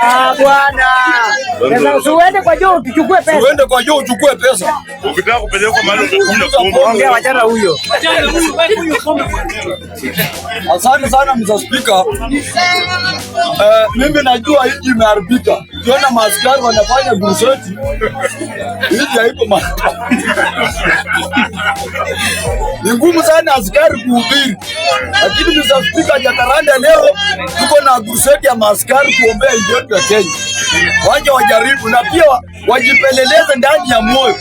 Ah, bwana. Sasa uende kwa juu tuchukue pesa. Uende kwa juu uchukue pesa. Ukitaka kupelekwa mahali utakunywa pombe. Ongea, wachana huyo. Asante sana, Mr. Speaker. Mimi najua nchi imeharibika. Ukiona maaskari wanafanya crusade, nchi haiko ma. Ni ngumu sana askari kuhubiri, lakini, Mr. Speaker, Jacaranda leo tuko na crusade ya maaskari kuombea nchi yetu ya Kenya. Waje wajaribu na pia wajipeleleze ndani ya moyo,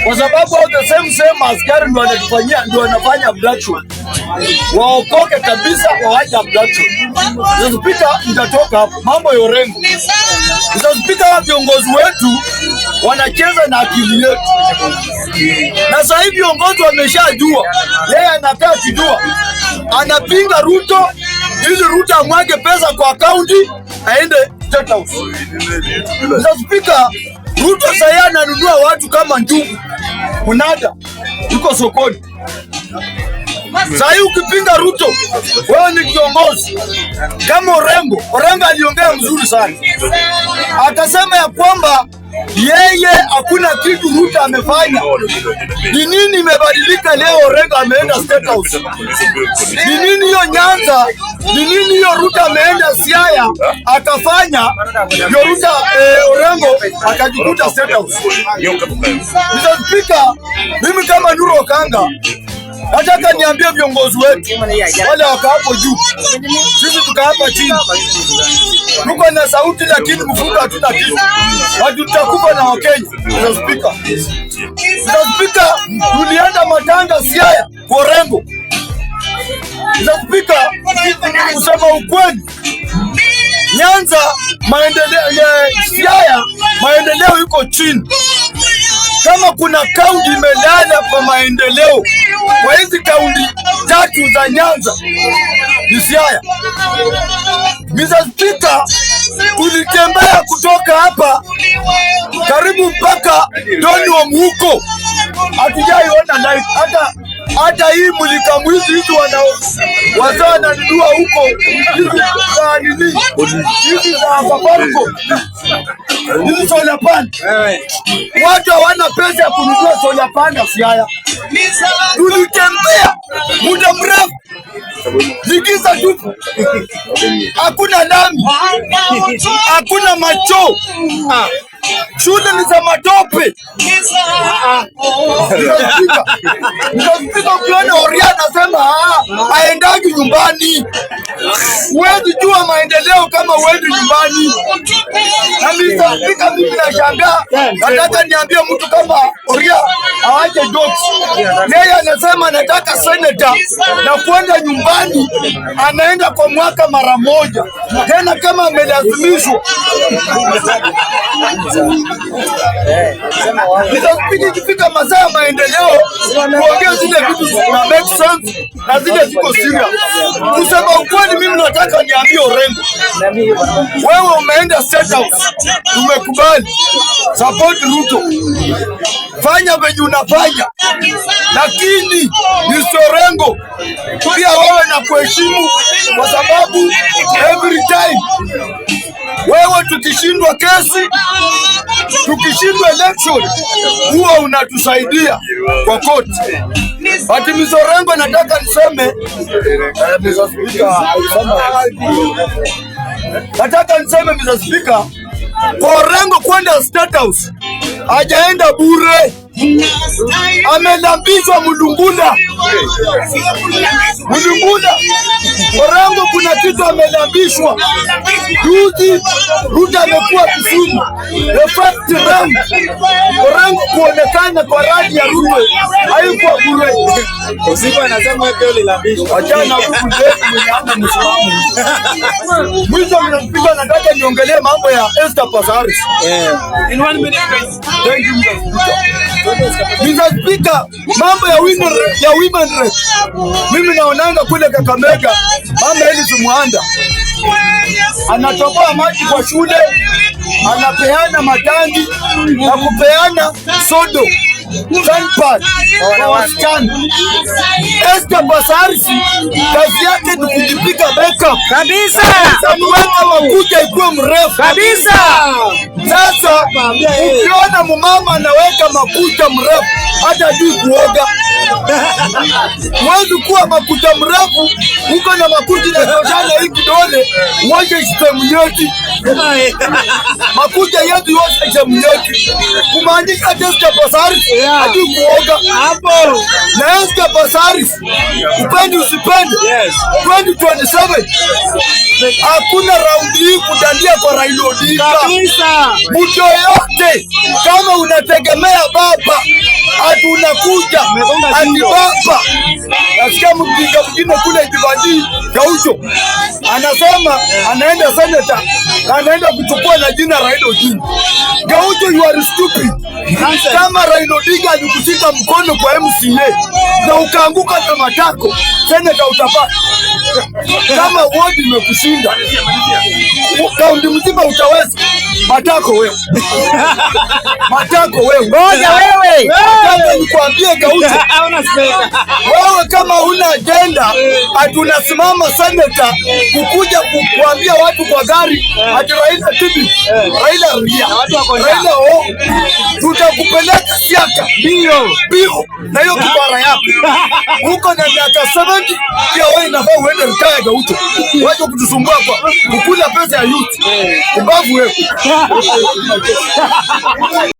kwa sababu hao the same same askari ndio wanatufanyia, ndio wanafanya abduction. Waokoke kabisa, waache abduction. Mr. Speaker, nitatoka hapo. Mambo ya Orengo. Mr. Speaker, wa viongozi wetu wanacheza na akili yetu, na sasa hivi viongozi wameshajua, yeye anakaa kijua, anapinga Ruto ili Ruto amwage pesa kwa akaunti aende State House. Mr. Speaker, Ruto sasa ananunua watu kama njugu, mnada yuko sokoni. Sasa hii ukipinga Ruto, wewe ni kiongozi kama Orengo. Orengo aliongea mzuri sana, akasema ya kwamba yeye hakuna kitu Ruto amefanya. Ni nini imebadilika leo? Orengo ameenda State House. Ni nini hiyo Nyanza? Ni nini hiyo Ruto ameenda Siaya akafanya ndio Ruto, Orengo akajikuta State House? Mr. Speaker, mimi kama Nuru Okanga nataka niambie viongozi wetu wale wako hapo juu, sisi tuka hapa chini, tuko na sauti lakini mfuko hatuna kitu, watu tutakufa na Wakenya. Mr. Speaker, Mr. Speaker, tulienda matanga Siaya kwa Orengo. Mr. Speaker, kusema ukweli, Nyanza maendeleo, Siaya maendeleo iko chini. Kama kuna kaunti imelala kwa maendeleo kwa hizi kaunti tatu za Nyanza ni Siaya. Mr. Speaker, tulitembea kutoka hapa karibu mpaka Donholm huko, hatujaiona light hata hata hii mulika mwizi hizi wana wazee wananunua huko, hizi za nini, hizi za Safaricom, hizi solar panel. Watu hawana pesa ya kununua solar panel Siaya. Tulitembea muda mrefu, ni giza tupu, hakuna lami, hakuna machoo, shule ni za matope. Mtafika ukiona Oria anasema aendagi nyumbani. Huwezi jua maendeleo kama huendi nyumbani. Na Mr. Speaker, mimi nashangaa, nataka niambie mtu kama Oria awache jokes. Yeye anasema anataka senator na kwenda nyumbani, anaenda kwa mwaka mara moja, tena kama amelazimishwa. Mr. Speaker, ikifika masaa ya maendeleo, kuongea zile vitu zina make sense na zile ziko serious. Kusema ukweli, mimi nataka niambie Orengo, wewe umeenda State House, tumekubali support Ruto, fanya venye unafanya, lakini Mr. Orengo pia wewe na kuheshimu, kwa sababu every time wewe tukishindwa kesi, tukishindwa election, huwa unatusaidia kwa court. But Mr. Orengo, nataka niseme, Mr. Speaker, nataka niseme, Mr. Speaker, kwa Orengo kwenda State House hajaenda bure, amelambishwa Mulungula. Mulungula. Orengo kuna kitu amelambishwa. Juzi Ruto amekuwa Kisumu, the first round Orengo kuonekana kwa rally ya Ruto haikuwa bure. Usiku anasema wewe pia ulilambishwa. Wachana huku ndefu mwenye hana msimamo. Mwisho mnapiga, nataka niongelee mambo ya Esther Passaris. In one minute, guys. Thank you, Mr. Speaker. Mr. Speaker, mambo ya women rep. Mimi naonanga kule Kakamega, mama Elsie Muhanda anatoboa maji kwa shule, anapeana matangi na kupeana sodo. Sanpad kwa wasichana. Esther Passaris kazi yake ni kujipiga makeup Kabisa. kuweka makucha ikuwe mrefu. Kabisa. Sasa ukiona mumama anaweka makucha mrefu hata hajui kuoga. Huwezi kuwa makucha mrefu uko na makucha inatoshana hii kidole, uoshe sehemu nyeti, makucha yetu yoshe sehemu nyeti, kumaanisha Esther Passaris hajui kuoga. Hapo. Na Esther Passaris, upende usipende, 2027 hakuna raundi hii kudandia kwa Raila Odinga. Kabisa. Mtu yoyote kama unategemea baba ati unakuja ati baba, nasikia mjinga mwingine kule Jivanjii Gaucho anasema anaenda seneta na anaenda kuchukua na jina Raila Odinga. Gaucho, you are stupid. Kama Raila Odinga alikushika mkono kwa MCA na ukaanguka na matako, seneta utapata. Kama ward imekushinda kaunti mzima utaweza. Matako wewe, matako wewe. Ngoja wewe. Nataka nikwambie Gaucho, Hauna speka. wewe kama una agenda ati unasimama seneta kukuja kuambia watu kwa gari ati Raila tibi, Raila ria, watu wako njaa. Raila o, tutakupeleka siaka Ndio. bio na hiyo kibara yako uko na miaka 70 pia wewe inafaa uende retire Gaucho, wacha kutusumbua kwa kukula pesa ya youth. Ubavu wewe.